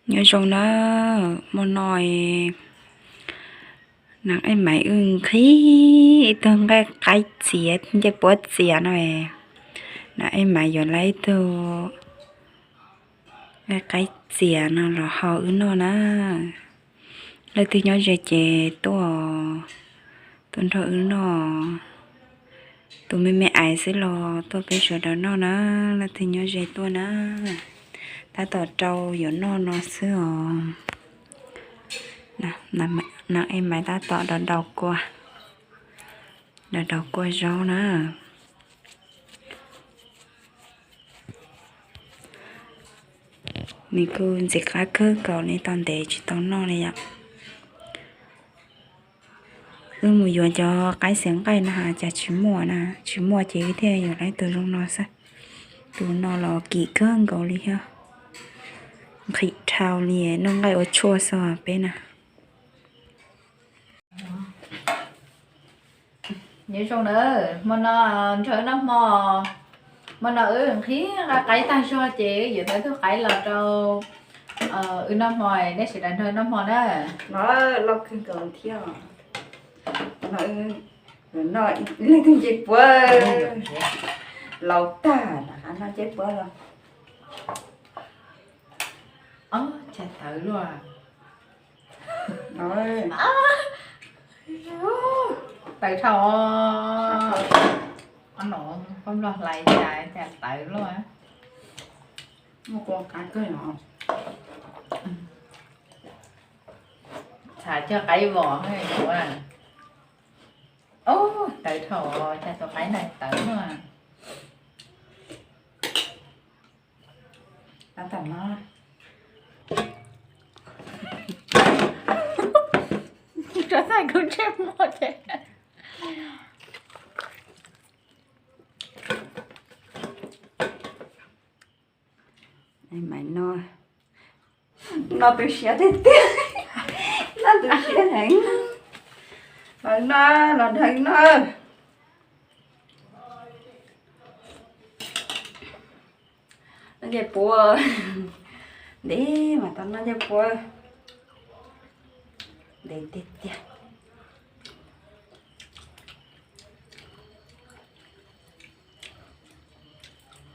Nyob zoo na, hmo no Nam Ej Maiv wb nqhis ib tug nqaij qaib txias, ncej puab txias no. Nam Ej Maiv yuav lawv ib tug nqaij qaib txias no los hau wb noj na. Leej twg nyob ze ces tuaj, tuaj nrog wb noj. Tus me me ais xwb los tuaj peb sawv daws noj na, leej twg nyob ze tuaj na. Tab tom rau yuav noj no xwb os. Nam Ej Maiv tab tom daus daus kua, daus daus kua zaub na. Nws kuj ntxim qab kawg nkaus li, tau ntev tsis tau noj li yom. Wb mus yuav cov qaib xiav nqaij no cas tsis muaj na, tsis muaj ces wb thiaj yuav lawv tus zoo no xwb. Tus no los kim kawg nkaus li thiab, nqhis dhau li, noj nqaij ua tshuaj xwb peb na. Nyob zoo na, hmo no nrog wb noj hmo. Hmo no wb nqhis nqaij qaib tag zog ces yuav tau ib tug qaib los rau wb noj hmo, nej sawv daws nrog noj hmo na. No loj kawg nkaus thiab. No, no leej twg ncej puab laus tag no noj ncej puab los. Ob, cas tawv luaj. Tawv dhau. Ob no, poj nplog hlais cas, cas tawv luaj. Muaj kua qab kawg no. Txham cog qaib vos. Ob, tawv dhau, cas tus qaib ntawd tawv luaj. Tab tom no, rau txaj kuv ntsej muag thiab. Maiv no, no tu siab tiag tiag, no tu siab heev. Los no, los nrog no. Noj ncej puab, ntev mas tau noj ncej puab, ntev tiag tiag.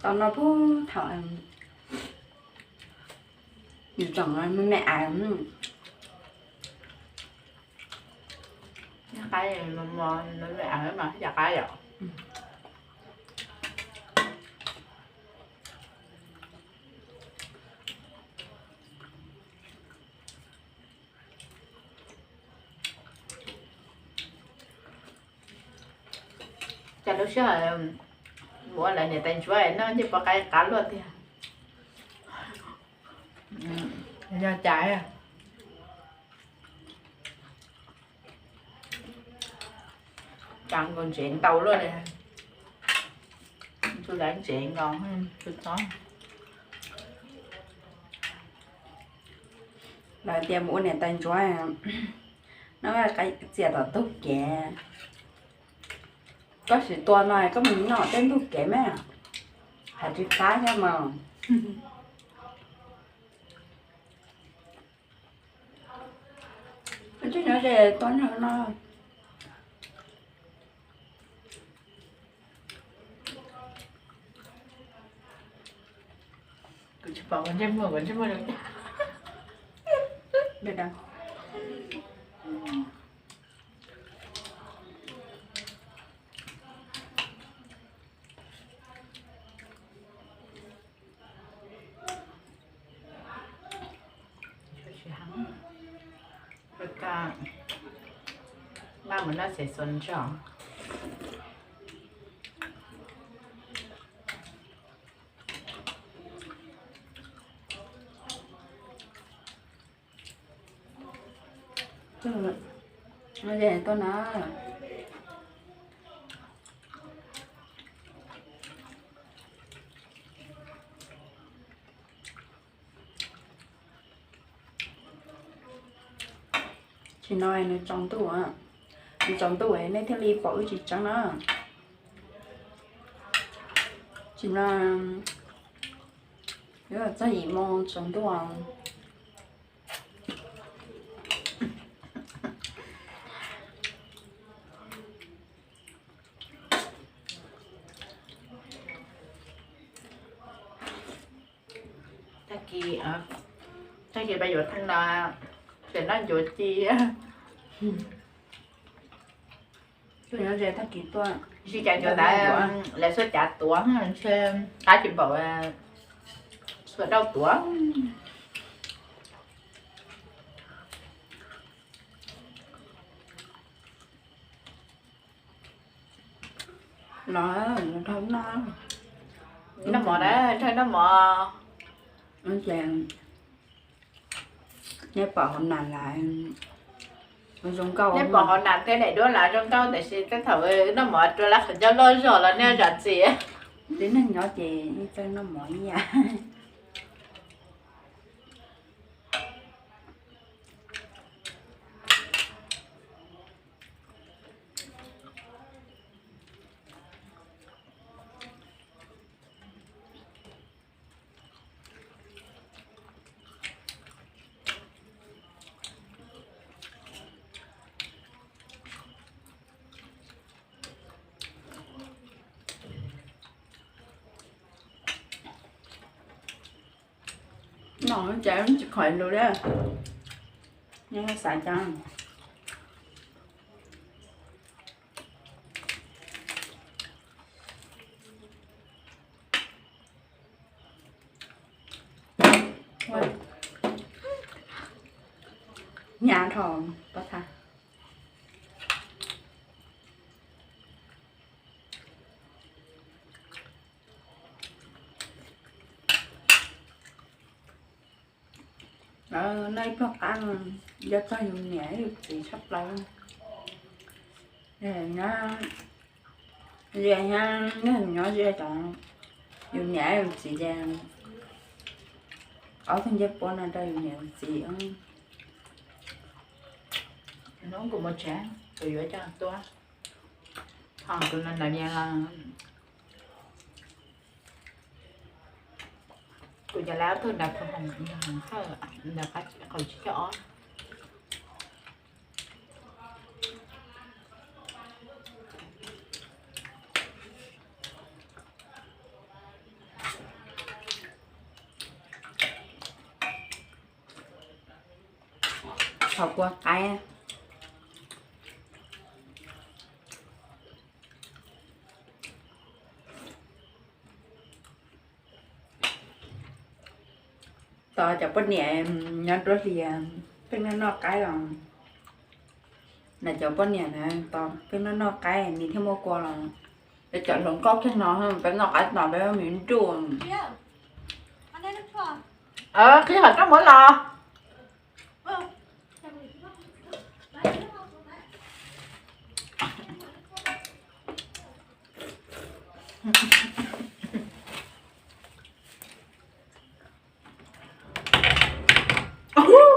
Tau no puag thaum yus tseem me me ais. Qaib mos mos, me me ais mas cov qaib yom. Cas lub sij hawm mus ua lawv niam tais ntsuav noj ncej puab qaib qab luaj tiag. Yog cas cas nkaus ntsev ntau luaj li. Tus lawv ntsev nkaus tus txob. Lawv tias mus ua niam tais ntsuav, noj qaib txias tom ntug kev. Koj sim tua no koj mus noj tej ntug kev mas, hais tsis qab thiab mas. Tsis nyob ze tuaj nrog no. Kuv tsis pom kuv ntsej muag, kuv ntsej muag zoo cas. Maj mus noj xav xuas ntso. Tuaj na. Tsis no nws tsaus ntuj, nws tsaus ntuj nej thiaj li pom wb tsis tseeb na. Tsis no yuav txog yim moo tsaus ntuj. Tag kis peb yuav theej no, ces noj ncuav ci. Tsis cas ncuav ntawd lawv xuas cav tuav ntshe qab tsis npaum xuas dauj tuav. Los, noj mov na, noj mov. Ces nej pom hauv nas lawm, zoo nkauj. Nej pom hauv nas thiab daim duab lawm zoo nkauj, tiam sis tej thaum noj mov rau lawv qhov ncauj loj zog los nej zam txim. Tib neeg nyob ces yeej txawj noj mov ib yam. No ces tsis khoom lus li, nej xav cas. Hnyav dhau pob txha. Noj ib pluag qab no, nco txog yus niam yus txiv tshaj plaws. Nyob ze, nyob ze cov yus niam yus txiv ces ob tug ncej puab no rau yus niam yus txiv. Hnub kuv mus tsev, kuv yuav coj tuaj, ho kuv ntawd kuv cov lab tug nrad, nrad qab qhov tsib caug ob. Qhov kua qaib. Tos cov poj niam nyob nruab hlis pheej noj noj qaib los, na cov poj niam na tos pheej noj noj qaib nws thiaj muaj kua los, peb cov hluas nkauj kiag no peb noj qaib tos peb me nruj. Qhib qhov rooj muab los.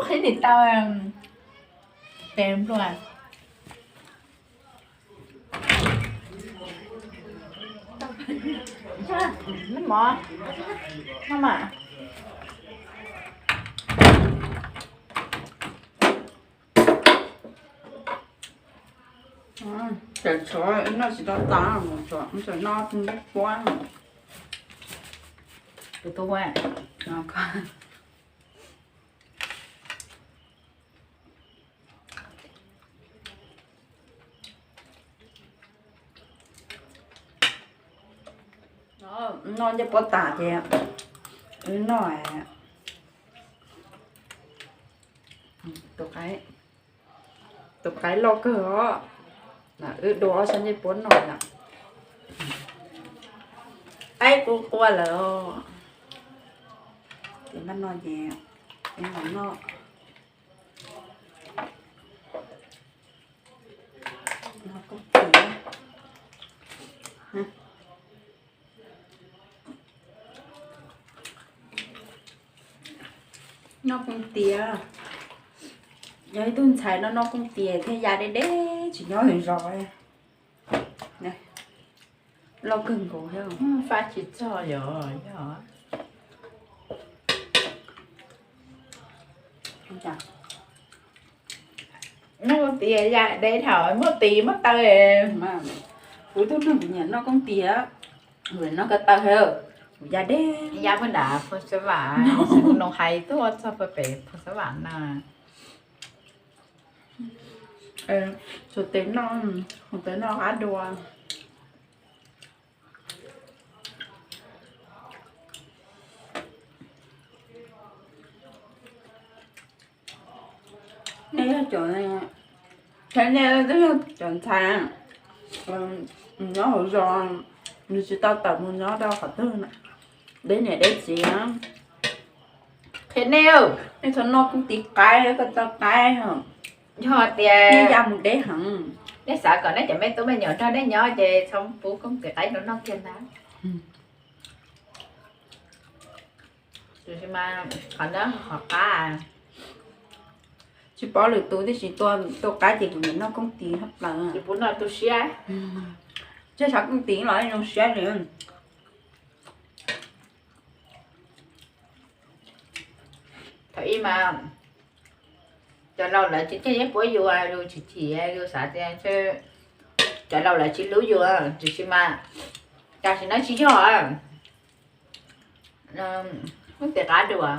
Qhib nim tau tes npluag. Noj mov, noj mas. Tseem tshuav noj tsis tau tas, tseem noj npej puab. Tus tub, noj ncej puab tas ces wb noj tus qaib loj kawg os. Wb dua ob sab ncej puab noj na. Qaib kuj qua lawm. Ces npaj no ces noj, noj kooj tis. Noj kooj tis, yog ib tug ntxhais no noj kooj tis thiaj ya deb deb tsis nyob hauv zos. Loj kawg nkaus thiab. Fab tsis txog yog, yog. Noj kooj tis ya deb thaum muaj tis muaj taw. Kuv tug neeg kuv nyiam noj kooj tis, noj ko taw thiab. Ya deb, ya pag nram Phuv Xav Vam, noo hais tuaj txog pem Phuv Xav Vam na. Tus tes noj, tus tes noj qab dua. Nej yog cov, thiab nej twb yog cov ntxhais nyob hauv zos, nws tsis tau tawm mus nyob rau qhov twg, deb niam deb txiv. Qhia nej, nej txhob noj kooj tis qaib, koj tau qaib, yog tias nej ya mus deb heev, nej xav kom nej cov me tub me nyuam nrog nej nyob ces txhob pub kooj tis qaib rau noj kiag ntag. Tab sis mas qhov ntawd qhov qab, tsis paub lwm tus, tiam sis tua qab ces kuv nyiam noj kooj tis hab plaws. Kuv noj tu siab, tsis xav kooj tis los zoo siab li. Thaum ub mas cov laus lawv tsis cog yeeb puab yus, yus tsis chim, yus xav tias cov laus lawv tsis hlub yus, tiam sis mas tam sim no tsis yog. Kooj tis qab dua,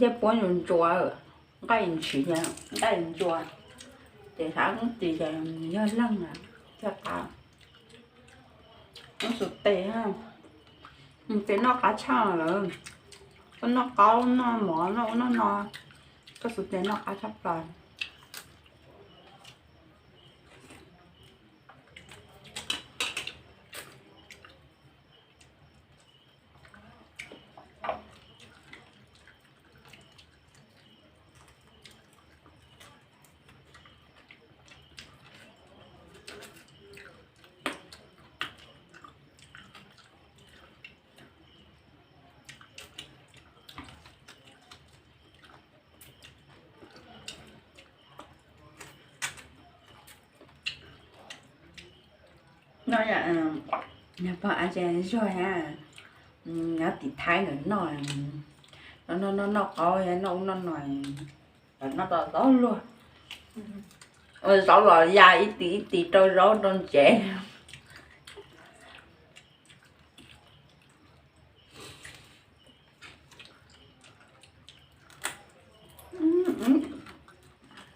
yeeb puab yus ntsuas, nqaij ntshiv, nqaij ntsuas, ces xav kooj tis ces yog leeg cog qab. Noj xus tes, mus tes noj qab tshaj lawm. Koj noj qaub noj mov noj ub noj no, koj xus tes noj qab tshaj plaws. No, pog a ces zog a, nyob tim Thaib ntawd noj, noj noj noj qaub noj ub noj no, noj tau zaub luag, zaub los ya ib tis ib tis rau zaub rau ntsev.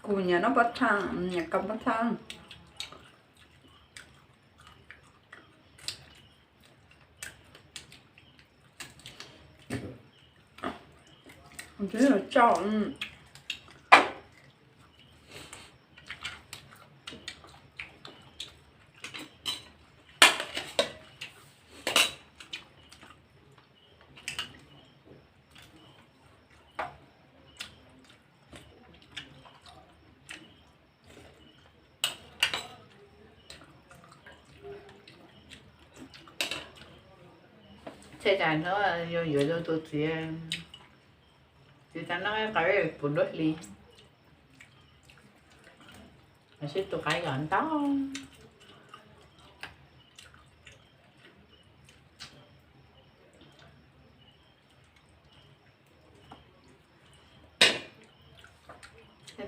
Kuv nyiam noj pob txha, nyiam kaus pob txha. Txhais tas no yuav yuav rau tus txiv, txiv tas no qaib puv nruab hlis, sib tus qaib kom ntau.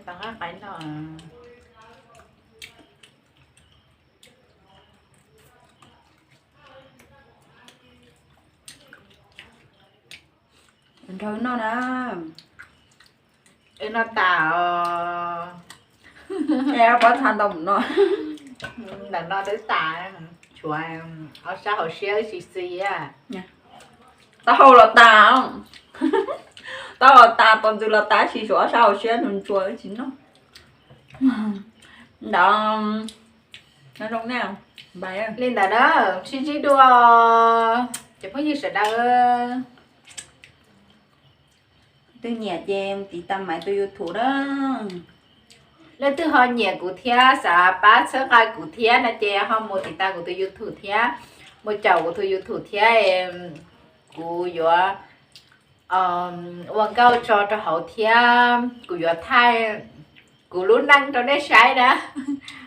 Tau qab qaib no. Nrog noj na. Wb noj tas os. Pob txha ntau mus no. Ntawm no twb tas, tshuav ob sab hauv siab wb tsis xis. Taub hau los tas, taub hau los tas, pos ntxwv los tas, tsis tshuav ob sab hauv siab nws ntsuas wb tsis noj. Ntawd, li ntawd na, sib ntsib dua, cov phooj ywg sawv daws. Leej twg nyiam ces tiv tas Maiv tus YouTube na. Leej twg ho nyiam kuv thiab xav pab txhawb nqa kuv thiab no ces ho mus tiv tas kuv tus YouTube thiab, mus caum kuv tus YouTube thiab, kuv yuav ua nkauj tso rau hauv thiab kuv yuav thaij kuv lub neej rau nej saib na,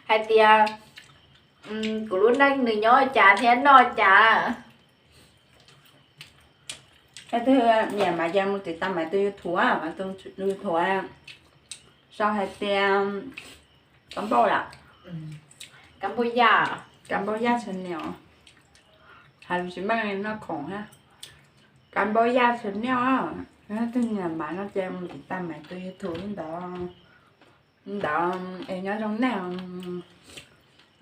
hais tias kuv lub neej nws nyob cas thiab noj cas. Leej twg nyiam mas ces mus tiv tas Maiv tus YouTube, Maiv tus YouTube sau hais tias Kab Npauj, Kab Npauj Yaj, Kab Npauj Yaj channel. Hais tsis meej noj khoom hab. Kab npauj yaj tshaj nyob, yog leej twg nyiam mas no ces mus tiv tas mas tus YouTube ntawd, ntawd es nyob zoo nej,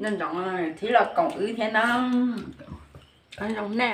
nyob zoo nej thiab los koom wb thiab na. Nyob zoo nej.